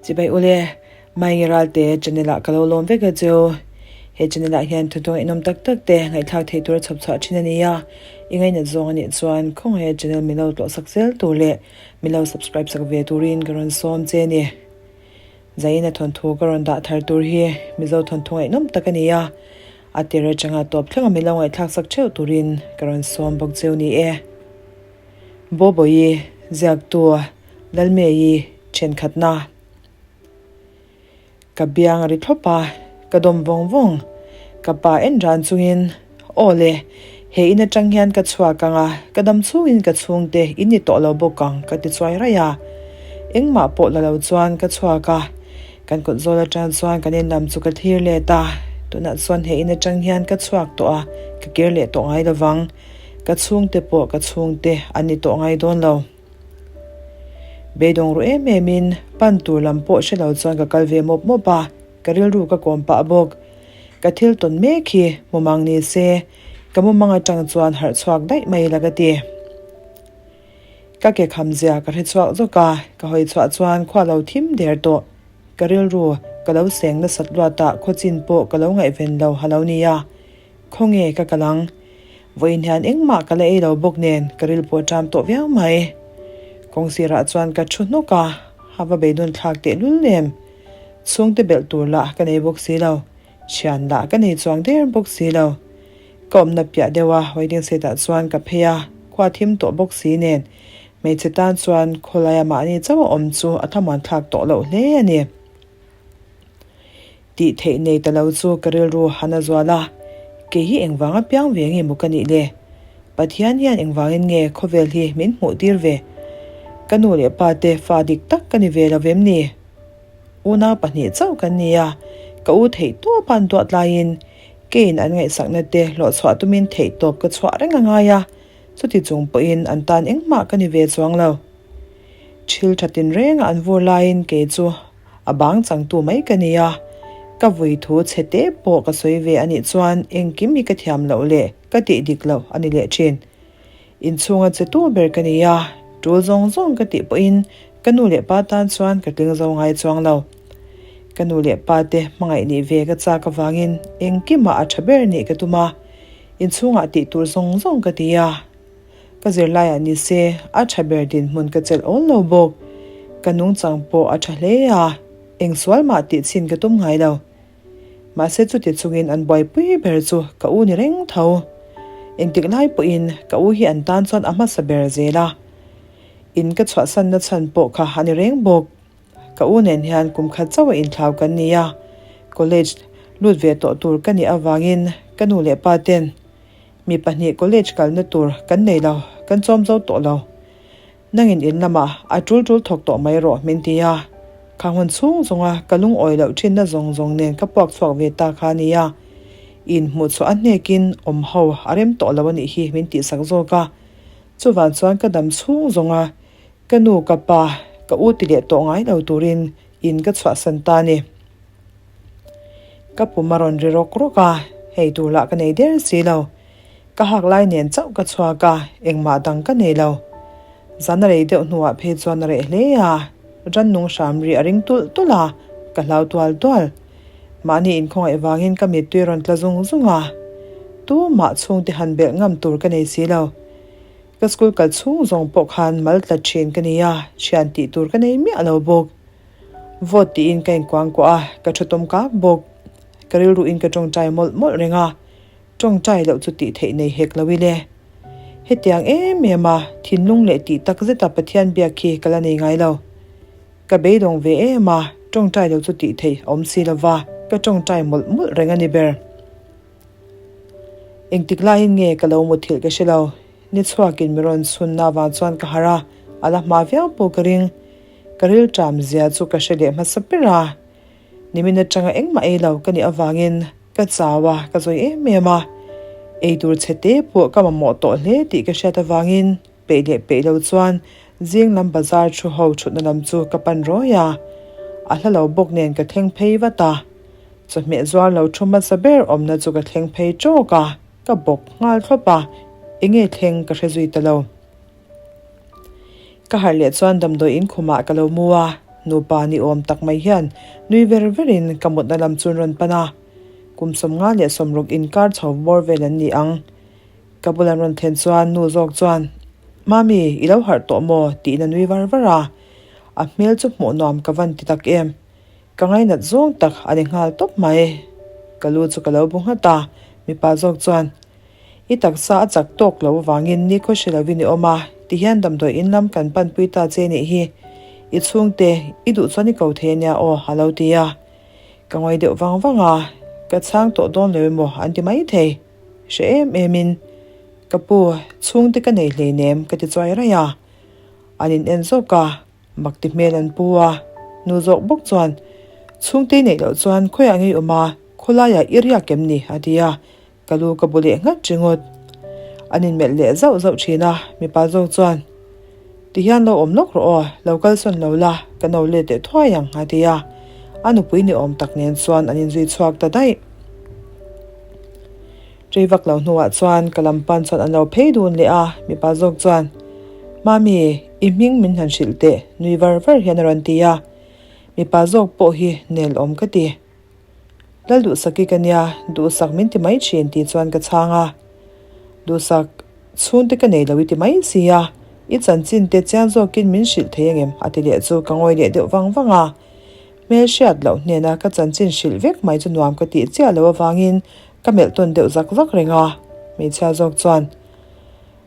Chibai ule, Maingi Ralte channel ah ka lo lawm vek a cheu. He channel ah hian thutawng inawm tak tak te ngaihthlak theih tur a chhawp chhuah thin a ni a. I ngainat zawng a nih chuan khawngaih channel min lo tlawh sak zel tur leh min lo subscribe sak ve turin ka rawn sawm che a ni. Zaina thawnthu ka rawn dah thar tur hi Mizo thawnthu ngaihnawm tak a ni a, a tir atanga tawp thleng a min lo ngaihthlak sak theuh turin ka rawn sawm bawk cheu ni e. Boboyi ziaktu Lalmei thenkhatna ka biang a ri thlawp a, ka dawm vawng vawng. Ka pa en ran chungin, Aw le, he in atang hian ka chhuak ang a, ka dam chhungin ka chhungte in ni tawh lo bawk ang ka ti chuai raih a. Engmah pawh la lo chuan ka chhuak a, kan kut zawl atang chuan kan in lam chu ka thlir let a, tunah chuan he in atang hian ka chhuak tawh a, ka kir leh tawh ngai lovang. Ka chhungte pawh ka chhungte an ni tawh ngai dawn lo. Beidawng ru em em in pan tur lam pawh hre lo chuan ka kal ve mawp mawp a, ka rilru ka kawm pah bawk. Ka thil tawn mek hi mumang ni se, ka mumang atang chuan harh chhuak daih mai la ka ti. Ka ke kham zia ka hre chhuak zawk a, ka hawi chhuah chuan khua lo thim der tawh. Ka rilru ka lo seng nasat luat ah khawchin pawh ka lo ngaihven lo ha lo nia. Khawnge ka kal ang? Vawiin hian engmah ka la ei lo bawk nen ka ril pawh a ṭam tawh viau mai. Kawng sirah chuan ka ṭhu hnawk a, a va beidawn thlak teh lul em. Chhungte belh tur lah ka nei bawk si lo, thian lah ka nei chuang der bawk si lo. Ka awmna piah deuh a waiting shed ah chuan ka phei a, khua thim tawh bawk si nen hmeichhe tan chuan khawlaia mahni chauh a awm chu a thlamuan thlak tawh loh hle a ni. Tih theih nei ta lo chu ka rilru han a zual a, kei hi engvanga piang ve nge maw ka nih le? Pathian hian engvangin nge khawvel hi min hmuh tir ve? Ka nu leh pa te fa dik tak ka ni ve lo vem ni? Unau pahnih chauh kan ni a, ka u theih tawp a an duat laiin keiin an ngaihsakna te hlawhchhuah tumin theih tawp ka chhuah reng a ngai a, chuti chung pawhin an tan engmah ka ni ve chuang lo. Thil tha tinreng a an vur laiin kei chu a bang changtu mai ka ni a, ka vui thu chhe te pawh ka sawi ve a nih chuan engkim hi ka thiam loh leh ka tih dik loh a ni leh thin. Inchhunga che tu ber ka ni a, tul zawng zawng ka tih pawhin ka nu leh pa tan chuan ka tling zo ngai chuang lo. Ka nu leh pa te hmangaih nih ve ka chak avangin engkimah a tha ber nih ka tum a, inchhungah tih tur zawng zawng ka ti a. Ka zirlaiah ni se a tha ber dinhmun ka chelh awl lo bawk. Ka nungchang pawh a tha hle a, eng sual mah tih chhin ka tum ngai lo. Mahse chuti chungin an buaipui ber chu ka u ni reng tho. Engtik lai pawhin ka u hi an tan chuan a hmasa ber zel a. In ka chhuahsanna chhan pawh kha a ni reng bawk. Ka u nen hian kum khat chauh a inthlau kan ni a, college lut ve tawh tur ka nih avangin ka nu leh pa ten Mi pahnih college kalna tur kan nei lo, kan chawm zo tawh lo. Nangin in lamah a tul tul thawk tawh mai rawh min ti a. Kha hun chhung zawnga ka lungawi loh thinna zawng zawng nen ka puak chhuak ve ta kha a nia. In hmuh chhuah a hnekin awm ho a rem tawh lo a nih hi min tihsak zawk a. Chuvang chuan ka dam chhung zawnga ka nu ka pa ka u ti leh tawh ngai lo turin in ka chhuahsan ta a ni. Ka pum a rawn ri rawk rawk a, hei tur lah ka nei der si lo. Ka hak lai nen chauh ka chhuak a, engmah dang ka nei lo. Zan a rei deuh hnuah phei chuan a reh hle a, rannung hram ri a ring tulh tulh a, ka hlau tual tual. Mahni inkhawngaih vangin ka mittui a rawn tla zung zung a, tumah chhungte han belh ngam tur ka nei si lo. Ka school kal chhung zawng pawh khan mal tla thin ka ni a, thian tih tur ka nei miah lo bawk. Vote tiin ka inkuangkuah a, ka thu tum kak bawk. Ka rilruin ka tawngtai mawlh mawlh reng a, tawngtai loh chu tih theih nei hek lo ile. Hetiang em em a, thinlung leh tih tak zeta Pathian biak khi ka la nei ngai lo. Ka beidawng ve em a, tawngtai loh chu tih theih a awm si lova, ka tawngtai mawlh mawlh reng a ni ber. Engtik laiin nge ka lo muthilh ka hre lo. Ni chhuakin mi rawn chhunna avang chuan ka harh a, a la hma viau pawh ka ring. Ka ril ṭam zia chu ka hre leh hmasa ber a, nimin aṭanga engmah ei lo ka nih avangin ka chau a, ka zawi em em a. Ei tur chhe te pawh ka mamawh tawh hle tih ka hriat avangin peih leh peih lo chuan zing lam bazar thu ho thutna lam chu ka pan rawi a, a hla lo bawk nen ka thleng phei vat a. Chawhmeh zuar lo thu hmasa ber awmna chu ka thleng phei ṭawk a, ka bawk nghal thlawp a, enge thleng ka hre zui ta lo. Ka harh leh chuan damdawi in khumah ka lo mu a, Nupa ni awm tak mai hian nui ver verin ka mutna lam chu an rawn pan a. Kum 50 leh 60 inkar chho bawr vel an ni ang. Ka bul an rawn thlen chuan nu zawk chuan, Mami, i lo harh tawh maw? tiin a nui var var a. A hmel chu hmuh nuam ka van ti tak em. Ka ngainat zawng tak a ni nghal tawp mai. Ka lu chu ka lo bu nghat a, mipa zawk chuan, I taksa a chak tawk lo avangin nikhaw hre lovin i awm a, tihian damdawi in lam kan panpui ta che nih hi. I chhungte, i duh chuan i ko thei ania aw, a lo ti a. Ka ngawi deuh vang vang a, ka chhang tawh dawn lo emaw an ti maithei. Hre em em in, Ka pu, chhungte ka nei hleinem ka ti chuai raih a. An in en zawk a, mak ti hmel an pu a. Nu zawk bawk chuan, Chhungte i neih loh chuan khawiah nge i awm a, khawlaiah i riak em ni? a ti a. Ka lu ka bu leh nghat ringawt. An inmelh leh zauh zauh thin a, mipa zawk chuan, Tihian lo awm lawk rawh aw, lo kalsawn lo la, ka no let leh thuai ang, a ti a. A nupui ni awm tak nen chuan an inzui chhuak ta daih. Rei vak lo hnuah chuan ka lam pan chuan an lo phei dun leh a, mipa zawk chuan, Mami, i hming min han hrilh teh, nui var var hian a rawn ti a. Mipa zawk pawh hi nel awm ka ti. Lal Duhsaki ka nia, Duhsak min ti mai thin tih chuan ka chhang a. Duhsak, chhungte ka nei lo i ti mai si a, i chanchin te chiang zawkin min hrilh thei angem a ti leh chu ka ngawi leh deuh vang vang a. Hmel hriat loh hnena ka chanchin hrilh vek mai chu nuam ka tih chiah loh avangin ka melh tawn deuh zak zak reng a. Hmeichhia zawk chuan,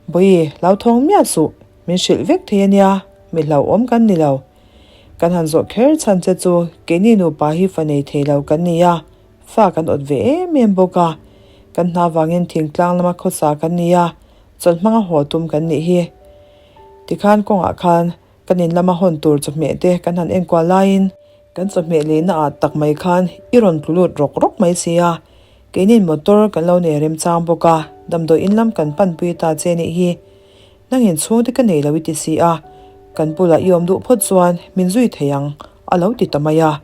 Bawihi, hlauthawng miah suh, min hrilh vek thei ania, mi hlauhawm kan ni lo. Kan han zawh kher chhan che chu keini nupa hi fa nei thei lo kan ni a, fa kan awt ve em em bawk a. Kan hna vangin thingtlang lama khawsa kan ni a, chawlh hmanga haw tum kan nih hi. Tikhan kawngah khan kan in lama hawn tur chawhmeh te kan han enkual laiin kan chawhmeh leina ah tak mai khan i rawn tlu lut rawk rawk mai si a, keinin motor kan lo nei remchang bawk a, damdawi in lam kan panpui ta che nih hi. Nang in chhungte ka nei lo i ti si a, kan bulah i awm duh phawt chuan min zui thei ang, a lo ti ta mai a.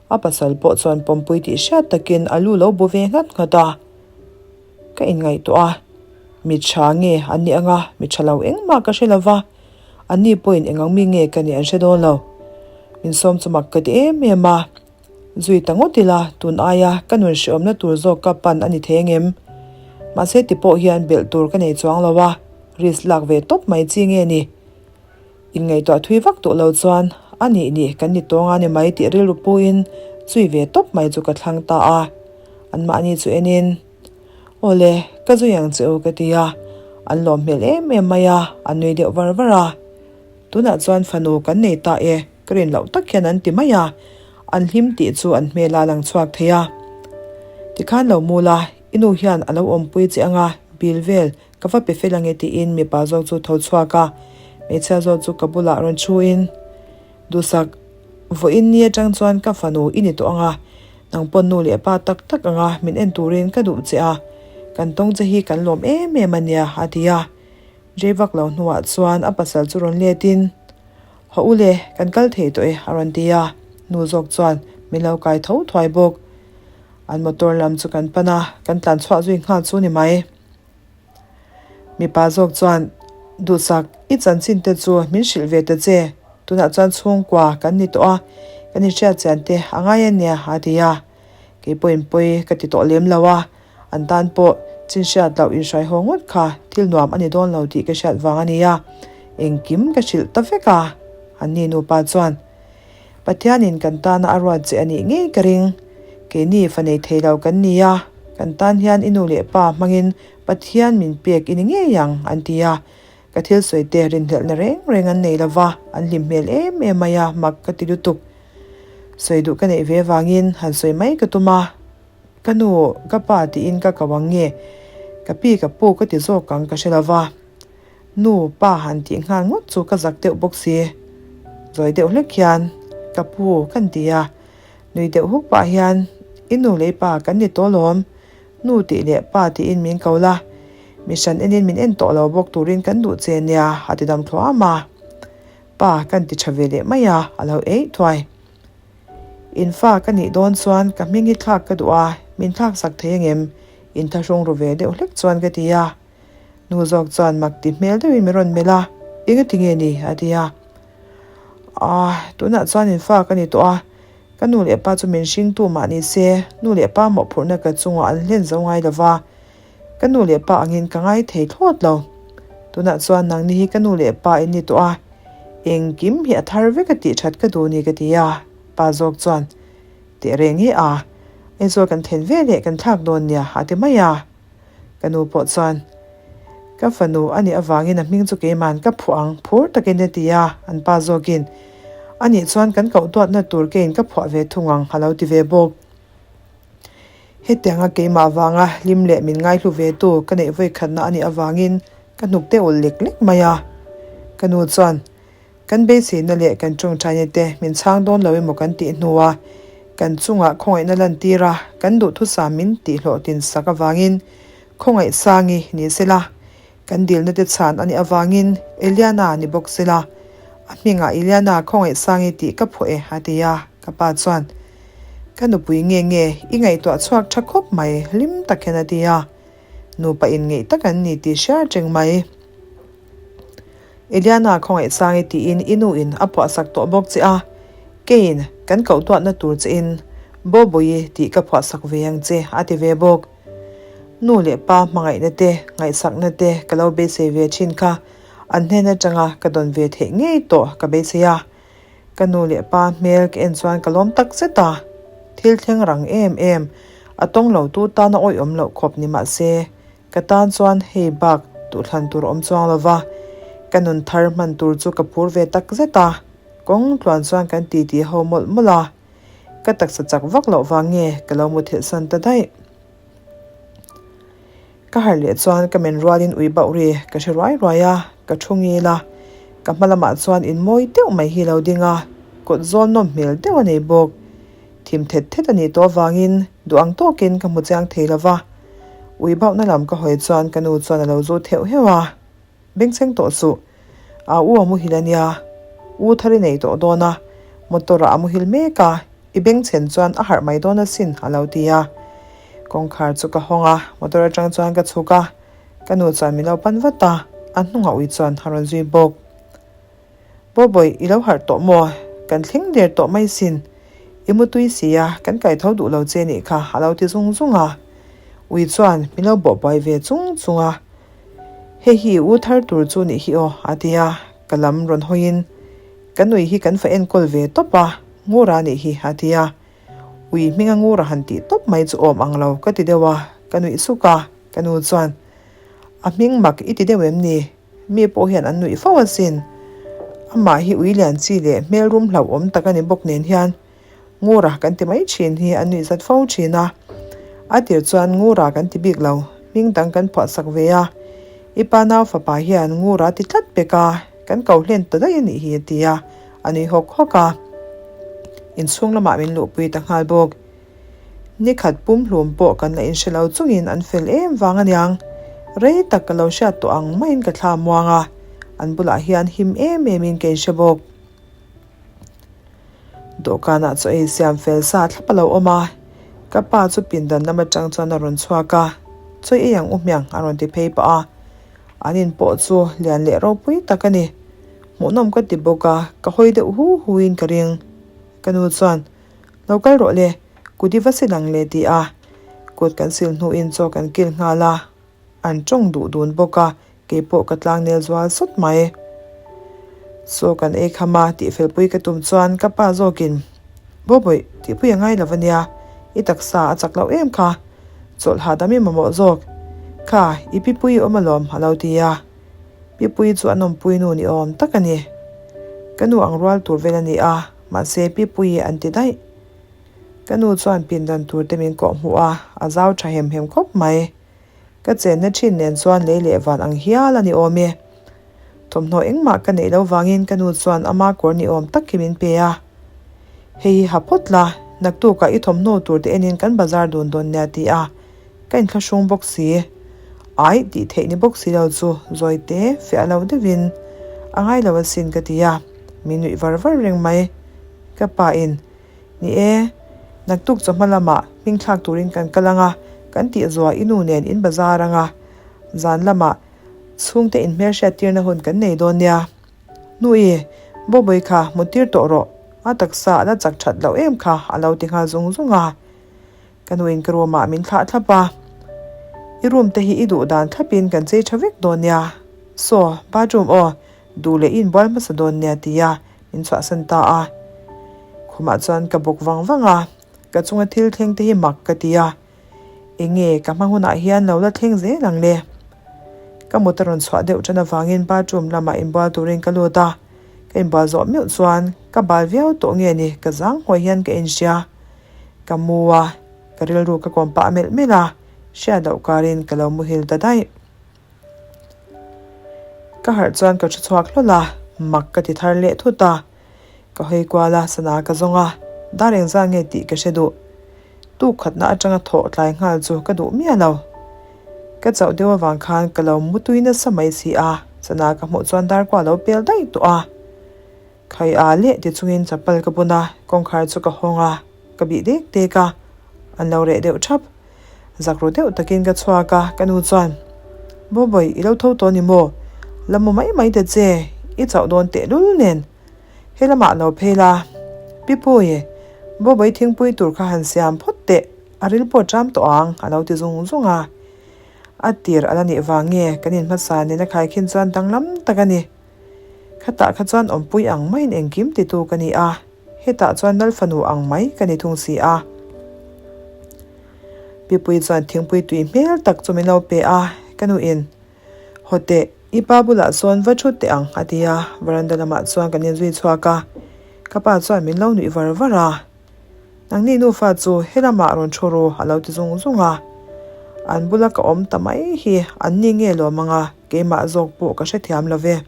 A pasal pawh chuan pawmpui tih hriat takin a lu lo bu ve nghat nghat a. Ka inngaihtuah a, mi tha nge an nih anga mi tha lo engmah ka hre lo va, anni pawhin eng ang mi nge ka nih an hre dawn lo. Min sawm chu mak ka ti em em a. Zui ta ngawt ila, tun aia ka nun hreawmna tur zawk ka pan a ni thei angem? Mahse ti pawh hian belh tur ka nei chuang lo a, risk lak ve tawp mai chi nge ni? Inngaihtuah thui vak duh lo chuan a nih nih kan ni tawng a ni mai tih rilru puin zui ve tawp mai chu ka thlang ta a. Anmahni chu enin, Awle, ka zui ang che u ka ti a, an lawm hmel em em mai a, an nui deuh var var a. Tunah chuan fanu kan nei ta e. Ka rin loh tak hian an ti mai a, an hlim tih chu an hmel a lang chhuak thei a. Tikhan lo mu la, i nu hian a lo awmpui che anga bil vel ka va pe fel ange tiin mipa zawk chu tho chhuak a, hmeichhia zawk chu ka bulah rawn thu in, Duhsak, vawiin ni atang chuan ka fanu i ni tawh anga, nang pawn nu leh pa tak tak anga min en turin ka duh che a, kan tawng che hi kan lawm em em ania a ti a. Rei vak lo hnuah chuan a pasal chu rawn let in, Haw u le, kan kal thei tawh e, a rawn ti a. Nu zawk chuan min lo kai tho thuai bawk. An motor lam chu kan pan a, kan tlan chhuah zui nghal chu ni mai. Mipa zawk chuan, Duhsak, i chanchin te chu min hrilh ve ta che. Tunah chuan chhungkua kan ni tawh a, kan inhriat chian te a ngai a nia, a ti a. Kei pawhin pawi ka ti tawh lem lo a, An tan pawh chin hriat loh inhrai haw ngawt kha thil nuam a ni dawn lo tih ka hriat vang a nia. Engkim ka hrilh ta vek a, anni nupa chuan Pathianin kan tana a ruat che a nih ngei ka ring. Keini fa nei thei lo kan ni a, kan tan hian i nu leh pa hmangin Pathian min pek i ni ngei ang, an ti a. Ka thil sawi te rinhlelhna reng reng an nei lova, an hlim hmel em em mai a, mak ka ti lutuk. Sawi duh ka neih ve vangin han sawi mai ka tum a. Ka nu, ka pa tiin ka ko ang nge? Ka pi ka pu ka ti zawk ang ka hre lo va. Nu, pa han tih nghal ngawt chu ka zak deuh bawk si. Zawi deuh hlek hian ka pu kan ti a. Nui deuh huk pah hian i nu leh i pa kan ni tawh lawm. Nu tih leh pa tiin min ko la. Mi hran enin min en tawh lo bawk turin kan duh che nia a ti dam thluam a. Pa kan ti tha ve leh mai a, a lo eih thuai. In fa ka nih dawn chuan ka hming hi thlak ka duh a, min thlak sak thei angem? Inthlahrung ru ve deuh hlek chuan ka ti a. Nu zawk chuan mak ti hmel deuhin min rawn melh a, Engati nge ni? a ti a. Aah, tunah chuan in fa ka ni tawh a, ka nu leh pa chu min hringtu mah ni se, nu leh pa mawhphurhna ka chungah an hlen zo ngai lo va, ka nu leh pa angin ka ngai thei thlawt lo. Tunah chuan nangni hi ka nu leh pa in ni tawh a, engkim hi a thar vek a tih that ka duh ni ka ti a, pa zawk chuan teh reng e a, Aizawl kan thlen ve leh kan thlak dawn nia a ti mai a. Ka nu pawh chuan, Ka fanu a nih avangin a hming chu keiman ka phuah ang, phur takin a ti a, an pa zawkin, A nih chuan kan koh duatna tur keiin ka phuah ve thung ang, a lo ti ve bawk. Hetianga keimah vanga hlim leh min ngaihlu ve tu ka neih vawikhatna a nih avangin ka hnuk te ulh lek lek mai a. Ka nu chuan, Kan beiseina leh kan tawngtaina te min chhang dawn lo emaw kan tih hnua kan chungah khawngaihna lantir a, kan duhthusam min tihhlawhtlin sak avangin khawngaih sangi ni sela, kan dilna te chhan a nih avangin Eliana ni bawk sela, a hmingah Eliana khawngaih sangi tih ka phuah e a ti a, ka pa chuan ka nupui nge nge i ngaihtuah chhuak tha khawp mai hlim tak hian a ti a, nupa inngeih tak an ni tih hriat reng mai. Eliana khawngaihsangi tiin i nu in a phuahsak tawh bawk che a, keiin kan koh duatna tur che in Boboyi tih ka phuahsak ve ang che a ti ve bawk. Nu leh pa hmangaihna te, ngaihsakna te ka lo beisei ve thin kha an hnen atanga ka dawn ve theih ngei tawh ka beisei a. Ka nu leh pa hmel ka en chuan ka lawm tak zet a, thil thleng rang em em, a tawng lo tu tana awihawm loh khawp ni mah se Ka tan chuan hei bak duhthlan tur awm chuang lo va, ka nun thar hman tur chu ka phur ve tak zet a, kawng tluan chuan kan titi ho mawlh mawlh a, ka taksa chak vak loh vang nge ka lo muthilh san ta daih. Ka harh leh chuan ka men rualin ui bauh ri ka hre ruai ruai a, ka thu ngil a, ka hma lamah chuan in mawi deuh mai hi lo ding a, kawt zawn nawm hmel deuh a nei bawk. Thim thet thet a nih tawh avangin duh ang tawkin ka hmu chiang thei lo va, ui bauhna lam ka hawi chuan ka nu chuan a lo zu theuh heuh a, Bengchheng tawh suh, a u a muhil a nia, u thar i nei tawh dawn a, motor ah a muhil mek a, i bengchhen chuan a harh mai dawn asin a lo ti a. Kawngkhar chu ka hawng a, motor atang chuan ka chhuk a, ka nu chuan min lo pan vat a, a hnungah ui chuan a rawn zui bawk. Bawbawih, i lo harh tawh maw? Kan thleng der tawh mai sin. I mutui si a, kan kai tho duh lo che nih kha, a lo ti zung zung a. Ui chuan min lo bawh buai ve chung chung a. Hei hi i u thar tur chu nih hi aw, a ti a, ka lam rawn hawiin, Kan ui hi kan fa enkawl ve tawp a, Ngura nih hi, a ti a. Ui hminga Ngura han tih tawp mai chu awm ang lo ka ti deuh a, ka nuih suk a, ka nu chuan, A hming mak i ti deuh em ni? Mi pawh hian an nuih fo asin. Amah hi ui lian chi leh hmel rum hlauhawm tak a ni bawk nen hian Ngura kan ti mai thin hi an nuih zat fo thin a. A tir chuan Ngura kan ti bik lo, hming dang kan phuah sak ve a. I pa nau fapa hian Ngura ti tlat pek a, kan ko hlen ta daih a nih hi a ti a, a nui hawk hawk a. Inchhung lamah min luhpui ta nghal bawk. Ni khat pumhlum pawh kan la inhre lo chungin an fel em vang aniang. Rei tak ka lo hriat tawh ang maiin ka thla muang a, an bulah hian him em emin ka inhre bawk. Dawhkanah chaw ei siam fel sa thlap a lo awm a, ka pa chu pindan lam atang chuan a rawn chhuak a, Chaw ei ang u hmiang a rawn ti phei pah a. An in pawh chu lian leh ropui tak a ni. Hmuhnawm ka ti bawk a, ka hawi deuh hu huin ka ring. Ka nu chuan. Lo kal rawh le, kut i va sil ang le ti a, kut kan sil hnuin chaw kan kil nghal a, an tawng duh dun bawk a, keipawh ka tlangnel zual sawt mai. Chaw kan ei kham a, tihfelpui ka tum chuan ka pa zawkin, Bawbawih, tihpui a ngai lo a nia, i taksa a chak loh em kha, chawlh hahdam i mamawh zawk, kha i pipui i awm alawm a lo ti a, pipui chu a nawmpui nu ni awm tak a ni. Ka nu ang rual tur vel a ni a. Mahse, Pipuii an ti daih. Ka nu chuan pindan tur te min kawh hmuh a, a zau tha hem hem khawp mai. Ka chenna thin nen chuan lei leh van ang hial a ni awm e. Thawmhnaw engmah ka neih lo vangin ka nu chuan ama kawr ni awm tak hi min pe a. Hei hi ha phawt la, naktukah i thawmhnaw tur te enin kan bazar dun dawn nia ti a, ka inthlahrung bawk si. Aih tih theih ni bawk si lo chu zawi te fiah lo deuhin a ngai lo asin ka ti a. Min nuih var var reng mai. Ka pa in, Ni e, naktuk chawhma lamah hming thlak turin kan kal ang a, kan tih zuah i nu nen in bazar ang a, zan lamah chhungte inhmelhriat tirna hun kan nei dawn nia. Nu i, Bawbawi kha hmu tir tawh rawh, a taksa a la chak that loh em kha a lo ti nghal zung zung a. Ka nuin ka room ah min thlah thlap a, I room te hi i duh dan thlapin kan chei tha vek dawn nia, saw bathroom aw duh leh i inbual hmasa dawn nia tia min chhuahsan ta a. Khumah chuan ka bawk vang vang a, ka chunga thil thleng te hi mak ka ti a, enge ka hma hunah hian lo la thleng zel ang le. Ka mut a rawn chhuah deuh tan avangin bathroom lamah inbual turin ka lut a, ka inbual zawh meuh chuan ka bal viau tawh nge ni ka zang huai hian ka inhria. Ka mu a, ka rilru ka kawm pah melh melh a, hriat loh karin ka lo muhil ta daih. Ka harh chuan ka thu chhuak hlawl a, mak ka ti thar leh thut a. Ka hawi kual a, sana ka zawng a, dar engzah nge tih ka hre duh. Tuk khatna atanga thawh tlai nghal chu ka duh miah lo. Ka chauh deuh avang khan ka lo mutui nasa mai si a, sana ka hmuh chuan dar kua lo pel daih tawh a. Khai a leh ti chungin chapal ka bun a, kawngkhar chu ka hawng a, ka bih dek dek a, an lo reh deuh thap. Zak ru deuh takin ka chhuak a, ka nu chuan, Bawbawi, i lo tho tawh ni maw? La mu mai mai ta che, i chauh dawn tehlul nen. He lamah lo phei la. Pi Pui, Bawbawi thingpui tur kha han siam phawt teh, a ril pawh ṭam tawh ang, a lo ti zung zung a. A tir a la nih vang nge kan inhmasa nena khaikhin chuan danglam tak a ni. Khatah kha chuan awmpui ang maiin engkim titu ka ni a, hetah chuan Lal fanu ang mai ka ni thung si a. Pipui chuan thingpui tui hmel tak chu min lo pe a, ka nuin, Haw teh, i pa bulah sawn va thut teh ang, a ti a, veranda lamah chuan kan inzui chhuak a, ka pa chuan min lo nuih var var a. Nangni nufa chu helamah rawn thu ru a lo ti zung zung a, an bula ka awm ta mai hi an ni nge lawm anga keimah zawk pawh ka hrethiam lo ve.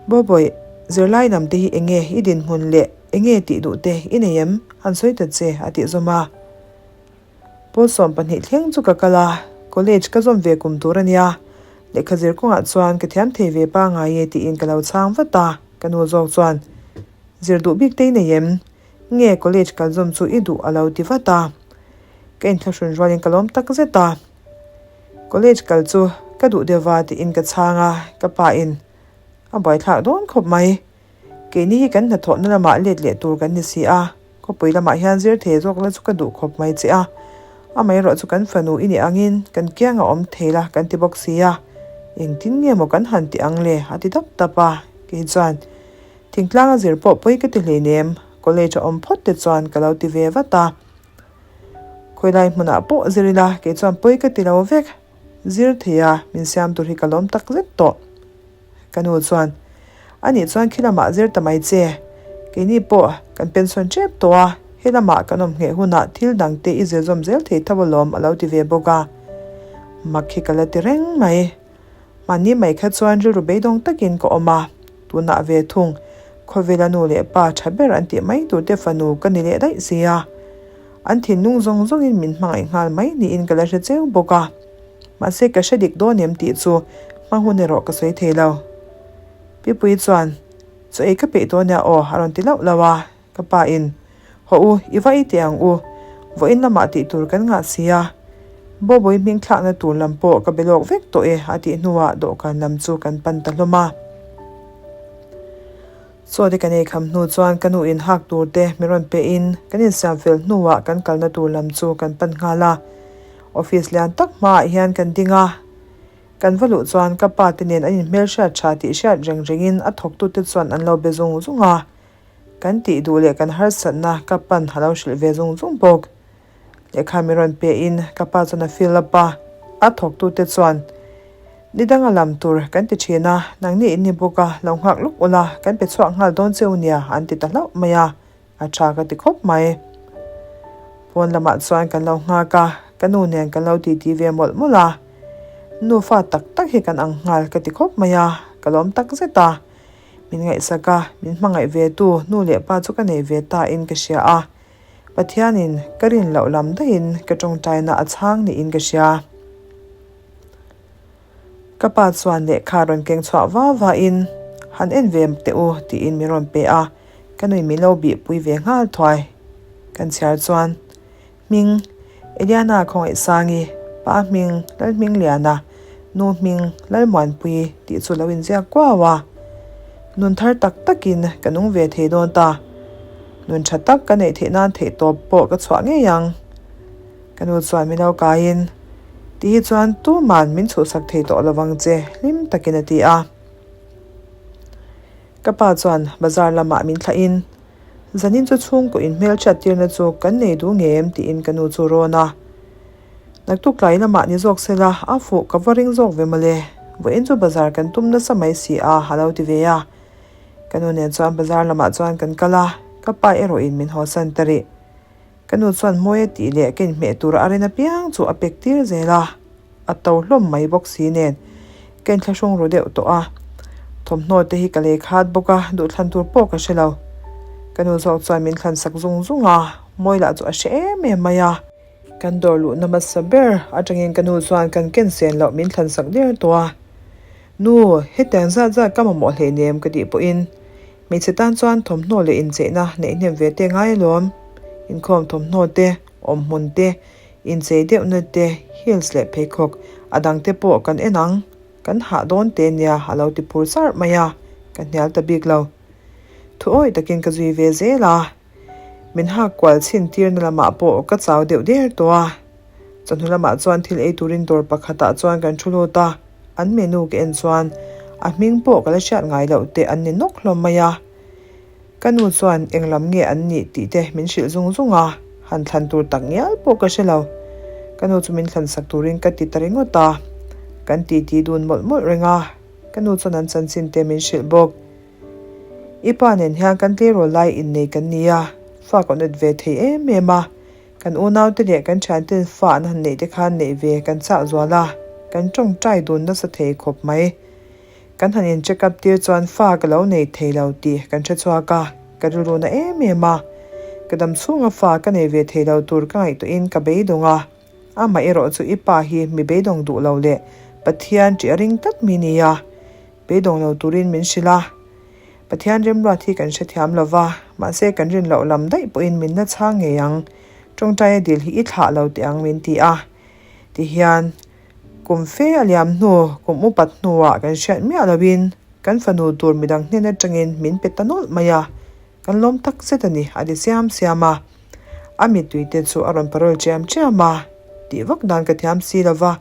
Bawbawih, zirlai lam te hi enge i dinhmun leh enge tih duh te i nei em? Han sawi ta che a tih zawm a. Pawl 12 thleng chu ka kal a, college ka zawm ve kum tur a nia, lehkha zir kawngah chuan ka thiam thei ve pangai e tiin ka lo chhang vat a, ka nu zawk chuan Zir duh bik te i nei em? Nge college kal zawm chu i duh a lo ti vat a. Ka inthlahrun rualin ka lawm tak zet a. College kal chu ka duh deuh va tiin ka chhang a, ka pa in a buaithlak dawn khawp mai. Keini hi kan hnathawhna lamah let leh tur kan ni si a, khawpui lamah hian zir thei zawk la chu ka duh khawp mai che a. Amaherawh chu kan fanu i nih angin kan kiang a awm thei la kan ti bawk si a, engtin nge maw kan han ti ang le a ti dap dap a, kei chuan Thingtlang a zir pawh pawi ka ti hleinem, college a awm phawt te chuan ka lo ti ve vat a. Khawilai hmunah pawh zir ila kei chuan pawi ka ti lo vek, zir thei a min siam tur hi ka lawm tak zet tawh. Ka nu chuan, A nih chuan khi lamah zir ta mai che, keini pawh kan pension tep tawh a, he lamah kan awm ngheh hunah thil dang te i zir zawm zel thei tho alawm a lo ti ve bawk a. Mak hi ka la ti reng mai. Mahni mai kha chuan rilru beidawng takin ka awm a, tunah ve thung, khawvela nu leh pa tha ber an tih mai turte fanu ka ni leh daih si a. An thinlung zawng zawngin min hmangaih nghal mai niin ka la hre cheu bawk a. Mahse ka hre dik dawn em tih chu hma hun erawh ka sawi thei lo. Pipui chuan, Chaw ei ka peih dawn nia aw a rawn ti lauh lauh a. Ka pa in, Haw u, i va ei teh ang u. Vawiin lamah tih tur kan ngah si a. Bawbawi hming thlakna tur lam pawh ka be lawk vek tawh e a tih hnuah dawhkan lam chu kan pan ta hlawm a. Chaw te kan ei kham hnu chuan ka nu in hak tur te min rawn pe in kan insiam fel hnuah kan kalna tur lam chu kan pan nghal a. Office lian tak hmaah hian kan ding a. Kan va luh chuan ka pa te nen an inhmelhriat tha tih hriat reng rengin a thawktute chuan an lo be zung zung a. Kan tih duh leh kan harsatna ka pan a lo hrilh ve zung zung bawk. Lehkha min rawn pe in ka pa chuan a fill up a, a thawktute chuan ni danga lam tur kan ti thin a, nangni in ni bawk a, lo nghak lawk ula, kan pe chhuak nghal dawn cheu nia an ti ta hlauh mai a, a tha ka ti khawp mai. Pawn lamah chuan kan lo nghak a, ka nu nen kan lo titi ve mawlh mawlh a, nufa tak tak hi kan ang nghal ka ti khawp mai a, ka lawm tak zet a. Min ngaihsak a, min hmangaih ve tu nu leh pa chu ka nei ve ta in ka hria a. Pathianin ka rin loh lam daihin ka tawngtaina a chhang niin ka hria. Ka pa chuan lehkha rawn keng chhuah va va in, Han en ve teh u tiin min rawn pe a, ka nui min lo bihpui ve nghal thuai. Kan chhiar chuan. Hming, Eliana Khawngaihsangi, Pa hming, Lalhmingliana, Nu hming, Lalmuanpui tih chu lo inziak kuau a. Nun thar tak takin ka nung ve thei dawn ta. Nun tha tak ka neih theih nan theihtawp pawh ka chhuah ngei ang. Ka nu chuan min lo kaiin, Ti hi chuan tuman min chhuhsak thei tawh lovang che, hlim takin a ti a. Ka pa chuan bazar lamah min thlahin, Zanin chu chhungkaw inhmelchhiat tirna chu kan nei duh ngei em tiin ka nu chu rawn a. Naktuk tlai lamah ni zawk sela, a fuh ka va ring zawk ve mawle, vawiin chu bazar kan tum nasa mai si a, a lo ti ve a. Ka nu nen chuan bazar lamah chuan kan kal a, ka pa erawhin min hawsan ta rih. Ka nu chuan mawi a tih leh ka inhmeh tur a rin apiang chu a pek tir zel a, a to hlawm mai bawk si nen ka inthlahrung ru deuh tawh a. Thawmhnaw te hi ka lei khat bawk a, duhthlan tur pawh ka hre lo. Ka nu zawk chuan min thlan sak zung zung a, mawi lah chu a hre em em mai a. Kan dawr luhna hmasa ber atangin ka nu chuan kan ken sen loh min thlan sak der tawh a. Nu, hetiang zat zat ka mamawh hleinem ka tih pawhin Hmeichhe tan chuan thawmhnaw leh incheihna neih hnem ve te ngai alawm. Inkhawm thawmhnaw te, awmhmun te, inchei deuhna te, heels leh pheikhawk a dang te pawh kan en ang, kan hah dawn te nia a lo ti phur sarh mai a, ka hnial ta bik lo. Thu awih takin ka zui ve zel a, min hak kual chhin tirna lamah pawh ka chau deuh der tawh a. Chawhnu lamah chuan thil ei turin dawr pakhatah chuan kan thu lut a. An menu ka en chuan a hming pawh ka la hriat ngai loh te an ni nawk hlawm mai a. Ka nu chuan eng lam nge an nih tih te min hrilh zung zung a, han thlan tur tak ngial pawh ka hre lo. Ka nu chu min thlan sak turin ka ti ta ringawt a. Kan titi dun mawlh mawlh reng a, ka nu chuan an chanchin te min hrilh bawk. I pa nen hian kan tleirawl lai innei kan ni a, fa kan awt ve thei em em a. Kan unaute leh kan thianten fa an han neih te khan neih ve kan chah zual a, kan tawngtai dun nasa thei khawp mai. Kan han in check up tir chuan fa ka lo nei thei lo tih kan hre chhuak a, ka rilru na em em a. Ka dam chhunga fa ka nei ve thei lo tur ka ngaihtuahin ka beidawng a, amah erawh chu i pa hi mi beidawng duh lo leh Pathian ṭih a ring tlat mi nia, beidawng lo turin min hrilh a. Pathian remruat hi kan hrethiam lo va, mahse kan rin loh lam daih pawhin min la chhang ngei ang. Tawngtaia dil hi i thlah lo teh ang min ti a. Tihian, kum fe a liam hnu, kum upat hnuah kan hriat miah loin kan fanu tur midang hnen atangin min pe ta nawlh mai a, kan lawm tak zet a ni, a ti siam siam a. A mittuite chu a rawn parawl chiam chiam a, tih vak dan ka thiam si lo va.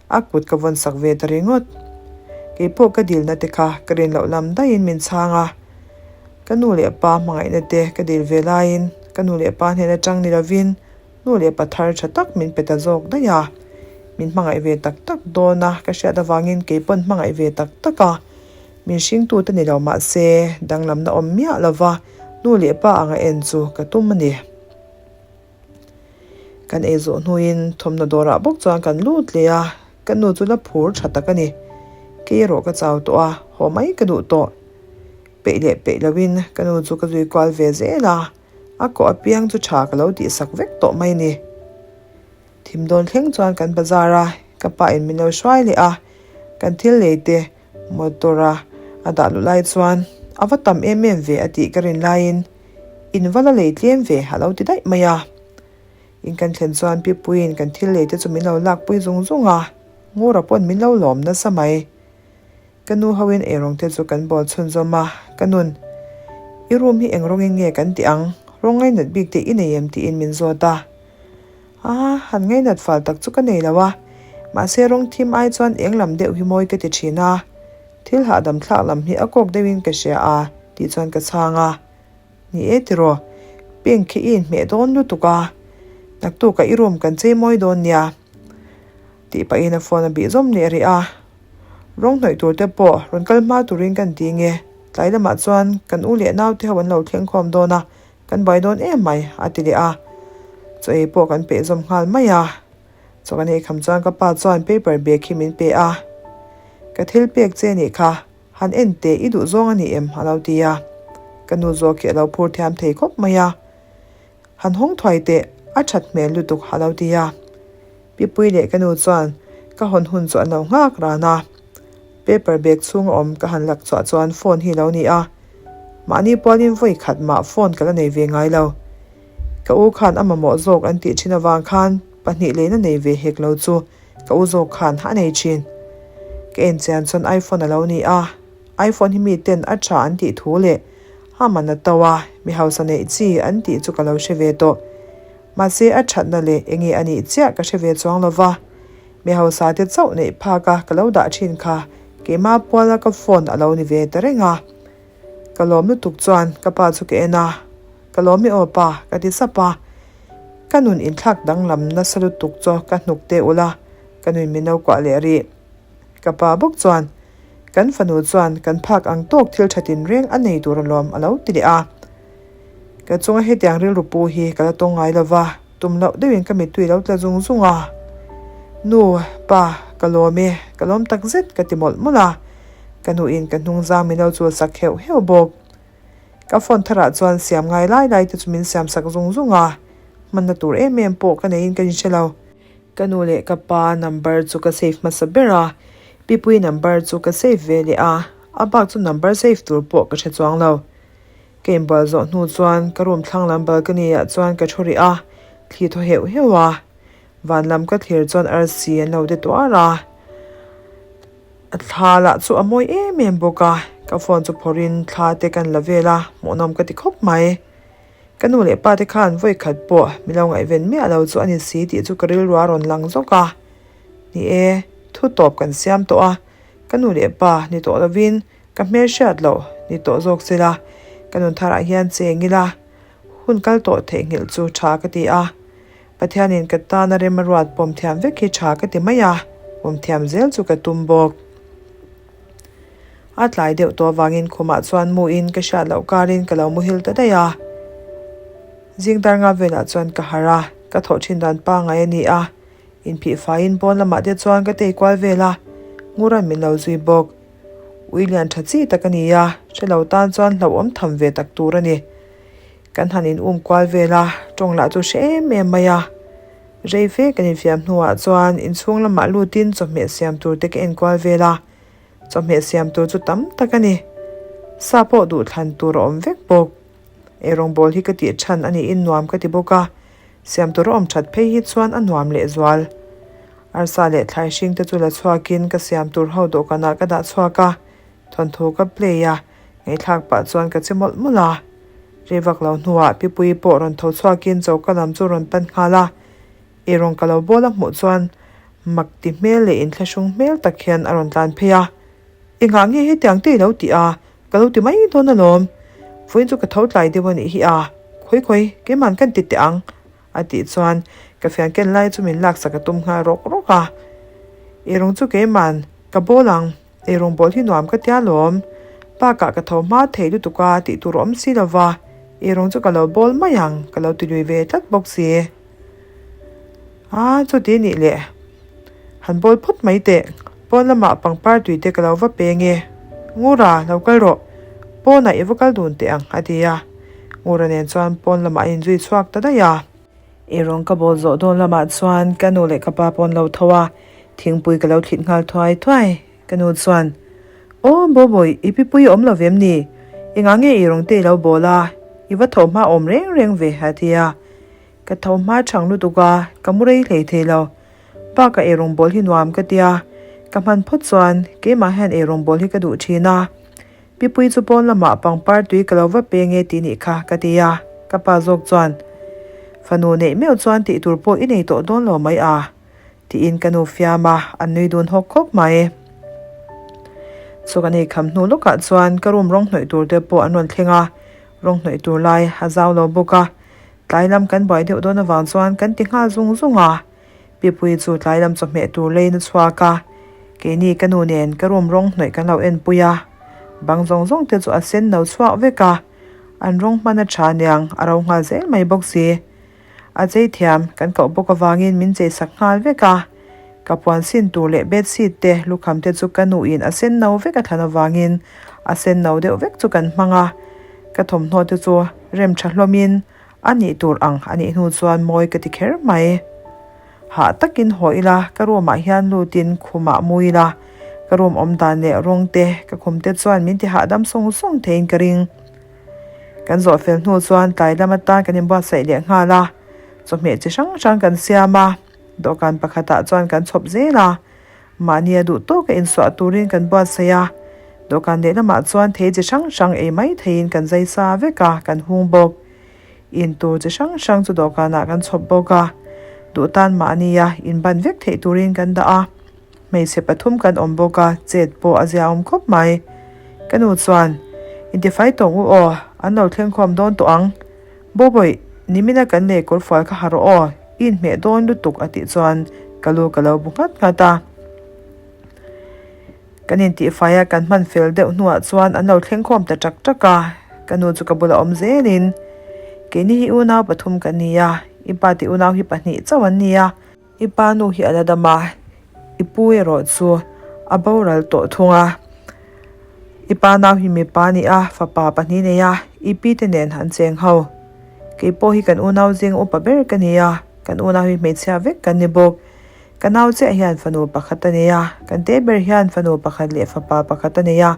A kut ka vawn sak ve ta ringawt. Kei pawh ka dilna te kha ka rin loh lam daihin min chhang a. Ka nu leh pa hmangaihna te ka dil ve laiin ka nu leh pa hnen atang ni lovin nu leh pa thar tha tak min pe ta zawk daih a. Min hmangaih ve tak tak dawn a ka hriat avangin kei pawn hmangaih ve tak tak a. Min hringtu te ni lo mah se danglamna awm miah lova nu leh pa anga en chu ka tum a ni. Kan ei zawh hnuin thawmhnaw dawrah bawk chuan kan lut leh a, ka nu chu la phur tha tak a ni. Kei erawh ka chau tawh a, haw mai ka duh tawh. Peih leh peih loin ka nu chu ka zui kual ve zel a, a kawh apiang chu tha ka lo tihsak vek tawh mai a ni. Thim dawn thleng chuan kan bazar a, ka pa in min lo hruai leh a, kan thil lei te Motor a a dah luh lai chuan a va tam em em ve a tih ka rin laiin in va la lei tlem ve a lo ti daih mai a. In kan thlen chuan Pipuiin kan thil lei te chu min lo lakpui zung zung a, Ngura pawn min lo lawm nasa mai. Ka nu hoin eirawng te chu kan bawl chhunzawm a, ka nun, I room hi eng rawngin nge kan tih ang? Rawng ngainat bik te i nei em? tiin min zawt a. A, han ngainat fal tak chu ka nei lo a, mahse rawng thim ai chuan eng lam deuh hi mawi ka ti thin a, thil hahdam thlak lam hi a kawk deuhin ka hria a tih chuan ka chhang a. Ni e tiraw, pink khi i inhmeh dawn lutuk a, naktukah i room kan chei mawi dawn nia tih pahin a phone a bih zawm leh rih a. Rawng hnawih tur te pawh rawn kal hma turin kan ti nge, tlai lamah chuan kan u leh naute ho an lo thleng khawm dawn a, Kan buai dawn em mai, a ti leh a. Chaw ei pawh kan peh zawm nghal mai a. Chaw kan ei kham chuan ka pa chuan paper bag hi min pe a. Ka thil pek che nih kha, han en teh i duh zawng a ni em? a lo ti a. Ka nu zawk hi a lo phur thiam thei khawp mai a. Han hawng thuai teh, a that hmel lutuk a lo ti a. Pipui leh ka nu chuan ka hawn hun chu an lo nghak ran a. Paper bag chhunga awm ka han lak chhuah chuan phone hi lo ni a. Mahni pualin vawi khat mah phone ka la nei ve ngai lo. Ka u khan a mamawh zawk an tih thin avang khan pahnih leina nei ve hek lo chu ka u zawk khan a nei thin. Ka en chian chuan iPhone a lo ni a. iPhone hi mi ten a tha an tih thu leh a man a to a, mi hausa neih chi an tih chu ka lo hre ve tawh. Mahse a thatna leh enge a nih chiah ka hre ve chuang lo va, mi hausa te chauh neih phak a ka lo dah thin kha keimah puala ka phone a lo ni ve ta reng a. Ka lawm lutuk chuan ka pa chu ka en a, Ka lawm i aw pa, ka ti sap a. Ka nun inthlak danglam nasa lutuk chu ka hnuk teh ulh a, ka nun min lo kuah leh rih. Ka pa bawk chuan, Kan fanu chuan kan phak ang tawk thil tha tinreng a nei tur alawm a lo ti leh a. Ka chunga hetiang rilru pu hi ka la tawng ngai lo va, tum loh deuhin ka mittui lo tla zung zung a. Nu, pa, ka lawm e, ka lawm takzet ka ti mawlh mawlh a. Ka nuin ka hnungzang min lo chul sak heuh heuh bawk. Ka phone tharah chuan siam ngai lai lai te chu min siam sak zung zung a, hmanna tur em em pawh ka neiin ka inhre lo. Ka nu leh ka pa number chu ka save hmasa ber a, Pipui number chu ka save ve leh a, a bak chu number save tur pawh ka hre chuang lo. Ka inbual zawh hnu chuan ka room thlang lam balcony ah chuan ka thu rih a, thli thaw heuh heuh a, van lam ka thlir chuan arsi an lo de tuar a. A thla lah chu a mawi em em bawk a, ka phone chu phawrhin thla te kan la vel a, hmuhnawm ka ti khawp mai. Ka nu leh pa te khan vawi khat pawh mi lo ngaihven miah lo chu a ni si tih chu ka rilru a rawn lang zawk a. Ni e, thu tawp kan siam tawh a, ka nu leh pa ni tawh lovin ka hmelhriat loh ni tawh zawk sela, ka nun tharah hian cheng ila, hun kal tawh theihnghilh chu tha ka ti a. Pathianin ka tana rem a ruat pawm thiam vek hi tha ka ti mai a, pawm thiam zel chu ka tum bawk. A tlai deuh tawh avangin khumah chuan muin ka hriat loh karin ka lo muhil ta daih a. Zing dar nga velah chuan ka harh a, ka thawh thin dan pangngai a ni a. Inphih faiin pawn lamah te chuan ka tei kual vel a, Nguran min lo zui bawk. Ui lian tha chi tak a ni a, hre lo tan chuan hlauhawm tham ve tak tur a ni. Kan han in um kual vel a, tawng lah chu hre em em mai a. Rei fe kan infiam hnuah chuan inchhung lamah lutin chawhmeh siam tur te ka en kual vel a, chawhmeh siam tur chu tam tak a ni. Sa pawh duh thlan tur a awm vek bawk. Eirawngbawl hi ka tih than a niin nuam ka ti bawk a, siam tur a awm that phei hi chuan a nuam lehzual. Arsa leh thlai hring te chu la chhuakin ka siam tur ho dawhkanah ka dah chhuak a, Thawnthu ka play a, ngaihthlak pah chuan ka che mawlh mawlh a. Rei vak lo hnuah Pipuii pawh rawn tho chhuakin choka lam chu rawn pan nghal a. Eirawng ka lo bawl a hmuh chuan mak ti hmel leh inthlahrung hmel tak hian a rawn tlan phei a. Engah nge hetiang te i lo tih a? Ka lo ti mai dawn alawm. Vawiin chu ka tho tlai deuh a nih hi a, khawi khawi, keiman kan ti teh ang. A tih chuan ka fian ken lai chu min laksak a tum nghal rawk rawk a. Eirawng chu keiman ka bawl ang. Eirawng bawl hi nuam ka tia lawm. Bakah ka tho hma thei lutuk a tih tur awm si lo va, eirawng chu ka lo bawl mai ang ka lo ti lui ve tlat bawk si. A, chuti nih leh. Han bawl phawt mai teh. Pawn lamah pangpar tui te ka lo va peng e. Ngura, lo kal rawh. Pawnah i va kal dun teh ang, a ti a. Ngura nen chuan pawn lamah a inzui chhuak ta daih a. Eirawng ka bawl zawh dawn lamah chuan ka nu leh ka pa pawn lo tho a, thingpui ka lo thlit nghal thuai thuai. Ka nu chuan, Aw, Bawbawi, i pipui awm lo vem ni? Engah nge eirawng te i lo bawl a? I va tho hma awm reng reng ve, a ti a. Ka tho hma chang lutuk a, ka mu rei hlei thei lo. Bakah eirawng bawl hi nuam ka tia, ka hman phawt chuan keimah hian eirawng bawl hi ka duh thin a. Pipui chu pawn lamah pangpar tui ka lo va pe nge tih nih kha ka ti a, ka pa zawk chuan, Fanu neih meuh chuan tih tur pawh i nei tawh dawn lo mai a, tiin ka nu fiam a, an nui dun hawk khawp mai. Chu kan ei kham hnu lawkah chuan ka room rawng hnawih tur te pawh an rawn thleng a, rawng hnawih tur lai a zau lo bawk a, tlai lam kan buai deuh dawn avang chuan kan ti nghal zung zung a. Pipui chu tlai lam chawhmeh tur leiin a chhuak a, keini ka nu nen ka room rawng hnawih kan lo enpui a, bang zawng zawng te chu a sen no chhuak vek a, an rawng hman a tha niang a ro nghal zel mai bawk si. A chei thiam kan koh bawk avangin min chei sak nghal vek a, ka puan sin tur leh bedsheet te lukham te chu ka nuin a sen no vek a thlan avangin a sen no deuh vek chu kan hmang a, ka thawmhnaw te chu rem tha hlawmin A nih tur ang a nih hnu chuan mawi ka ti kher mai. Hah takin haw ila, ka room ah hian lutin khumah mu ila, ka room awm dan leh rawng te ka khum te chuan min ti hahdam sawng sawng theiin ka ring. Kan zawh fel hnu chuan tlai lam atan kan inbuatsaih leh nghal a, chawhmeh chi hrang hrang kan siam a, dawhkan pakhatah chuan kan chhawp zel a, mahni a duh tawka insuah turin kan buatsaih a. Dawhkan lehlamah chuan thei chi hrang hrang ei mai theiin kan zai sa vek a, kan hung bawk. In tur chi hrang hrang chu dawhkanah kan chhawp bawk a, duh tan mahnia inban vek theih turin kan dah a. Hmeichhe pathum kan awm bawk a, chet pawh a ziaawm khawp mai. Ka nu chuan, Intifai tawng u aw, an lo thleng khawm dawn tawh ang. Bawbawih, nimina kan lei kawrfual kha ha rawh aw, i inhmeh dawn lutuk a tih chuan ka lu ka lo bu nghat nghat a. Kan intihfai a kan hman fel deuh hnuah chuan an lo thleng khawm ta ṭak ṭak a, ka nu chu ka bulah awm zelin, Keini hi unau pathum kan ni a, i pa tih unau hi pahnih chauh an ni a, i pa nu hi a la dam a, i pu erawh chu a boral tawh thung a, i pa nau hi mipa a ni a, fapa pahnih nei a, i pi te nen an cheng ho. Kei pawh hi kan unau zing upa ber ka ni a, kan unau hi hmeichhia vek kan ni bawk. Ka nau chiah hian fanu pakhat a nei a, kan te ber hian fanu pakhat leh fapa pakhat a nei a.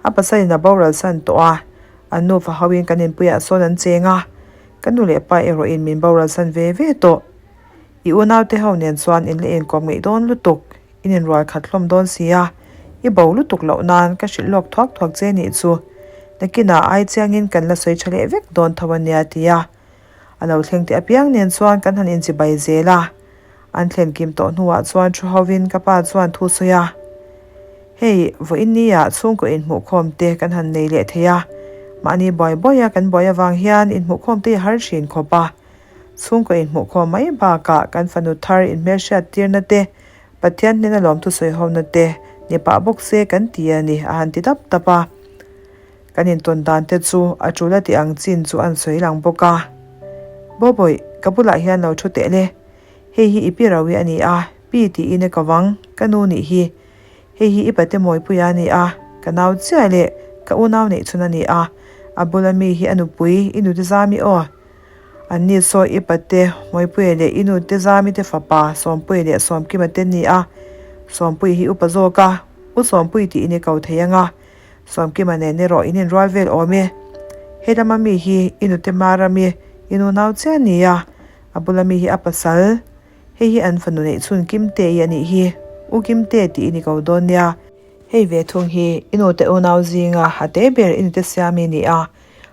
A pasalin a boral san tawh a, an nufa hoin kan inpuiah sawn an cheng a, ka nu leh pa erawhin min boral san ve ve tawh. I unaute ho nen chuan in la inkawm ngeih dawn lutuk, in inrual khat hlawm dawn si a, i bo lutuk loh nan ka hrilh lawk thuak thuak che nih chu. Nakinah ai chiangin kan la sawi tha leh vek dawn tho a nia ti a. A lo thleng teh apiang nen chuan kan han inchibai zel a. An thlen kim tawh hnuah chuan thu hovin ka pa chuan thu sawi a, Hei, vawiin nia chhungkaw inhmuhkhawm te kan han nei leh thei a, mahni buai buaia kan buai avang hian inhmuhkhawm te hi har thin khawp a. Chhungkaw inhmuhkhawm mai bakah kan fanu thar inhmelhriat tirna te, Pathian hnena lawmthu sawi hona te ni pah bawk se kan ti a ni, a han ti dap dap a. Kan intawn dan te chu a tul a tih ang chin chu an sawi lang bawk a. Bawbawih, ka bulah hian lo thu teh le. Hei hi i pi Rawi a ni a, pi tiin i ko vang, ka nu nih hi. Hei hi i pate Mawipuia a ni a, ka nau chiah leh ka unau neih chhun a ni a, a bula mi hi a nupui, i nute Zami aw. An ni saw i pate Mawipuia leh i nute Zami te fapa Sawmpuia leh Sawmkima te ni a, Sawmpuia hi upa zawk a, U Sawmpui tiin i ko thei ang a. Sawmkima nen erawh in inrual vel awm e. He lama mi hi i nute Mara mi i nunau chiah a ni a, a bula mi hi a pasal. Hei hi an fanu neih chhun Kimte i a nih hi, U Kimte tiin i ko dawn nia. Hei ve thung hi i nute unau zinga a te ber i nute Siami ni a,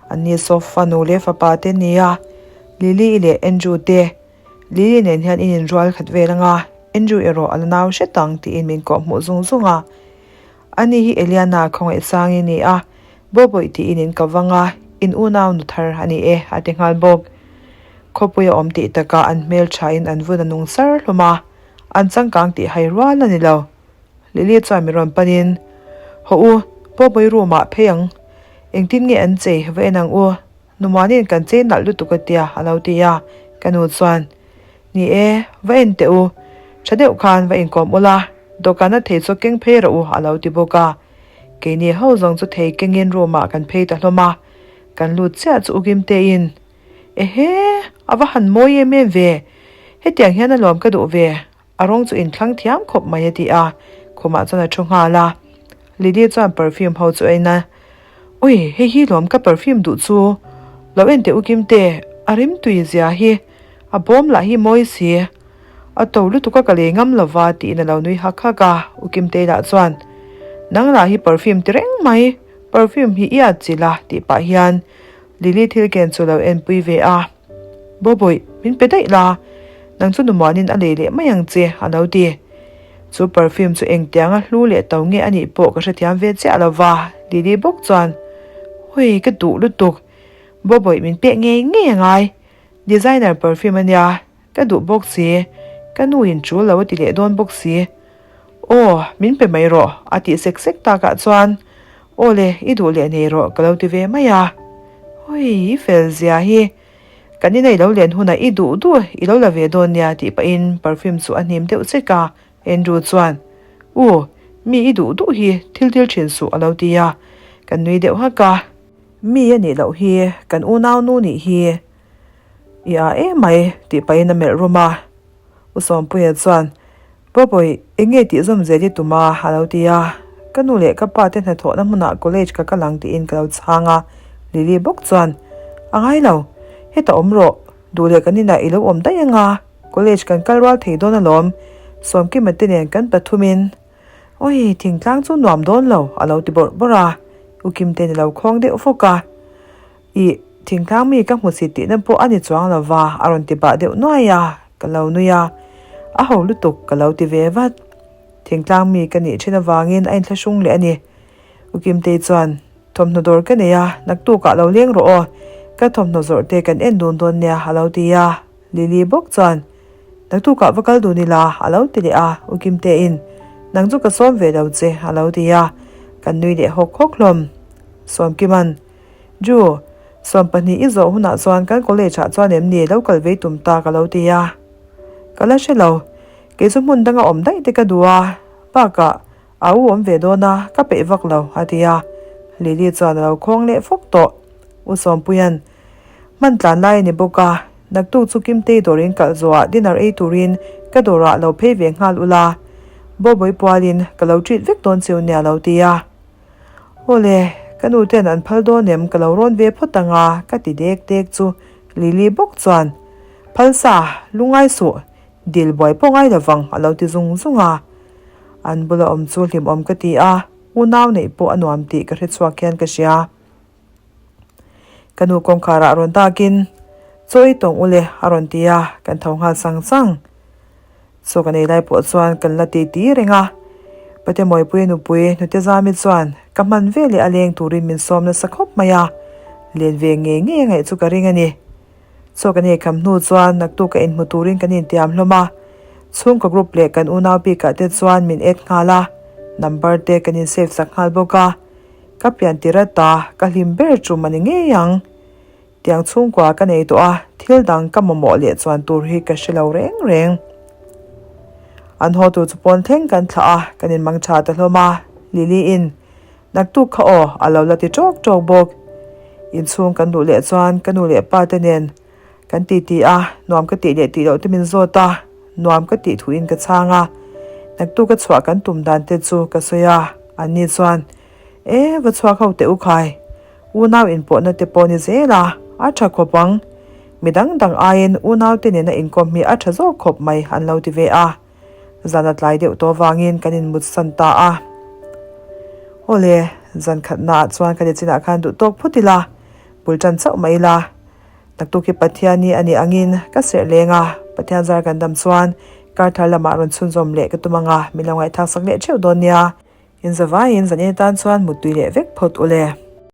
an ni saw fanu leh fapa te ni a, Lily i leh Andrew te. Lily nen hian in inrual khat vel anga, Andrew erawh a la nau hret ang tiin min kawhhmuh zung zung a. Ani hi Eliana khawngaihsang i ni a, Bawbawih tiin in ka vang a, in unau nu thar a ni e, a ti nghal bawk. Khawpui a awm tih takah an hmelthain an vun a nung sar hlawm a, an changkang tih hai rual a ni lo. Lily chuan mi rawn panin, Haw u, Bawbawih room ah phei ang, engtin nge an chei va en ang u, Numanin kan chei nalh lutuk a tia a lo ti a, ka nu chuan, Ni e, va en teh u, tha deuh khan va inkawm ula, dawhkana thei chu keng phei rawh u a lo ti bawk a. Keini ho zawng chu thei kengin room ah kan phei ta hlawm a, kan lut chiah chu Ugim tein, Ehe, a va han mawi em em ve, hetiang hian alawm ka duh ve, A rawng chu inthlang thiam khawp mai a ti a, khumah chuan a thu nghal a. Lily chuan perfume ho chu a en a, Ui, hei hi lawm ka perfume duh chu, lo en teh u Kimte, a rim tui zia hi, a bawm lah hi mawi si, a to lutuk a ka lei ngam lova tiin a lo nui hak hak a, U Kimte lah chuan, Nang lah hi perfume ti reng mai, perfume hi i at chilh a tih pah hian Lily thil ken chu lo enpui ve a. Bawbawih, min pe daih la, nang chu numuanin a lei leh mai ang che, a lo ti. Chu perfume chu engtianga hlu leh to nge a nih pawh ka hrethiam ve chiah lo va, Lily bawk chuan, Hawi, ka duh lutuk. Bawbawih, min pek ngei ngei a ngai. Designer perfume a nia, ka duh bawk si. Ka nu in tul lo a ti leh dawn bawk si. Aw, min pe mai rawh, a tih sek sek takah chuan, Aw le, i duh leh nei rawh, ka lo ti ve mai a. Hawi, i fel zia hi. Kan inei lo len hunah i duh duh i lo la ve dawn nia tih pahin perfume chu a hnim deuh chek a, Andrew chuan, U, mi i duh duh hi thil thil thin suh a lo ti a, kan nui deuh hak a. Mi a nih loh hi, kan unau nu nih hi i a emai tih pahin a melh rum a. U Sawmpuia chuan, Bawbawih, eng nge tih zawm zel i tum a? a lo ti a. Ka nu leh ka pa te hnathawhna hmunah college ka kal ang tiin ka lo chhang a. Lily bawk chuan, A ngai lo, heta awm rawh, duh leh kan inah i lo awm daih ang a, college kan kal rual thei dawn alawm, Sawmkima te nen kan pathumin. Awi, thingtlang chu nuam dawn lo, a lo ti bawrh bawrh a. U Kimte'n a lo khawng deuh fawk a. Ih, thingtlang mi ka hmu si tihna pawh a ni chuang lo va, a rawn ti bah deuh nuai a, ka lo nui a. A ho lutuk, ka lo ti ve vat. Thingtlang mi ka nih thin avangin a inthlahrung leh a ni. U Kimtei chuan, Thawmhnaw dawr ka nei a, naktukah lo leng rawh aw, ka thawmhnaw zawrh te kan en dun dawn nia, a lo ti a. Lily bawk chuan, Naktukah va kal dun ila, a lo ti leh a, U Kimtein, Nang chu ka sawm ve lo che, a lo ti a, kan nui leh hawk hawk hlawm. Sawmkiman, Ju, 12 i zawh hunah chuan kan college ah chuan em ni lo kal vei tum ta ka lo ti a. Ka la hre lo, kei chu hmun danga awm daih te ka duh a, bakah a u awm ve dawn a, ka peih vak lo, a ti a. Lily chuan a lo khawng leh fawk tawh. U Sawmpuian, Hman tlan lai a ni bawk a, naktuk chu Kimtei dawrin kalh zawhah dinner ei turin ka dawrah lo phei ve nghal ula, Bawbawi pualin ka lo treat vek dawn cheu nia lo ti a. Awle, ka nu ten an phal dawn em ka lo rawn ve phawt ang a, ka ti dek dek chu Lily bawk chuan, Phal sa, lungai suh, dil buai pawh ngai lovang a lo ti zung zung a. An bula awm chu hlimawm ka ti a, unau neih pawh a nuam tih ka hrechhuak hian ka hria. Ka nu kawngkharah rawn takin, Chaw ei tawng ule a rawn ti a, kan tho nghal sang sang. Chaw kan ei lai pawh chuan kan la ti ti reng a. Pate Mawipui nupui Hnute Zami chuan ka hman ve leh a leng turin min sawm nasa khawp mai a, len ve ngei ngei a ngaih chu ka ring a ni. Chaw kan ei kham hnu chuan naktuk a inhmu turin kan intiam hlawm a, chhungkaw group leh kan unau bikah te chuan min add nghal a, number te kan in save sak nghal bawk a. Ka pian tir ata ka hlim ber tum a ni ngei ang. Tiang chhungkua ka nei tawh a, thil dang ka mamawh leh chuan tur hi ka hre lo reng reng. An haw tur chu pawn thleng kan thlah a, kan inmang tha ta hlawm a, Lily in, Naktuk kha aw, a lo la ti tawk tawk bawk. Inchhung kan luh leh chuan ka nu leh pa te nen kan ti ti a, nuam ka tih leh tih loh te min zawt a, nuam ka tih thuin ka chhang a. Naktuk a chhuah kan tum dan te chu ka sawi a, anni chuan, E, va chhuak ho teh u khai. Unau inpawhna te pawh ni zel a, a tha khawp ang. Mi dang dang aiin unau te nena inkawm hi a tha zawk khawp mai an lo ti ve a. Zan a tlai deuh tawh vangin kan inmutsan ta a. Awle, zan khatnaah chuan ka nichinah khan duh tawk phut ila, bul tan chauh mai ila. Naktuk hi Pathian-i a nih angin ka serh leng a, Pathian zar kan dam chuan kar thar lamah rawn chhunzawm leh ka tum anga min lo ngaihthlak sak leh theuh dawn nia. Inzavaiin zanin atan chuan muttui leh vek phawt u le.